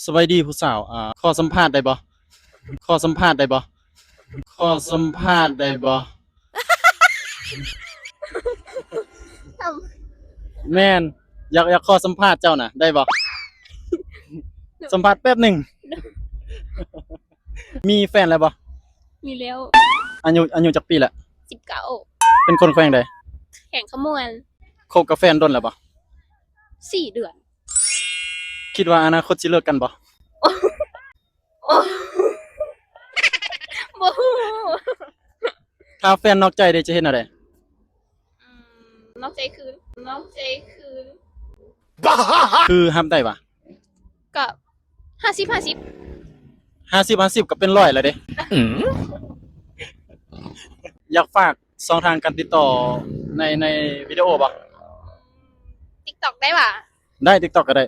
ສະບາຍດີຜູ້ສາວ ອາ ຂໍສຳພາດໄດ້ບໍ່? ຂໍສຳພາດໄດ້ບໍ່? ຂໍສຳພາດໄດ້ບໍ່? ແມ່ນ ຢາກ ຢາກຂໍສຳພາດເຈົ້ານະ ໄດ້ບໍ່? ສຳພາດແປັບໜຶ່ງ. ມີແຟນແລ້ວບໍ່? ມີແລ້ວ. ອາຍຸ ອາຍຸຈັກປີແລ້ວ? ສິບເກົ້າ. ເປັນຄົນແຂວງໃດ? ແຂວງຄຳມ່ວນ. ຄົບກັບແຟນດົນແລ້ວບໍ່? ສີ່ເດືອນ. ຄິດວ່າອະນາຄົດຊິເລີກກັນບໍ່? ບໍ່ຮູ້. ຖ້າແຟນນອກໃຈເດ ຈະເຮັດແນວໃດ? ອືມ ນອກໃຈຄືນ ນອກໃຈຄືນ. ຄືຮັບໄດ້ຫວາ? ກໍຫ້າສິບຫ້າສິບ. ຫ້າສິບຫ້າສິບກໍເປັນຮ້ອຍແລ້ວເດ້. ຢາກຝາກຊ່ອງທາງການຕິດຕໍ່ໃນ ໃນວິດີໂອບໍ່? ຕິກຕັອກໄດ້ຫວາ? ໄດ້ ຕິກຕັອກກໍໄດ້.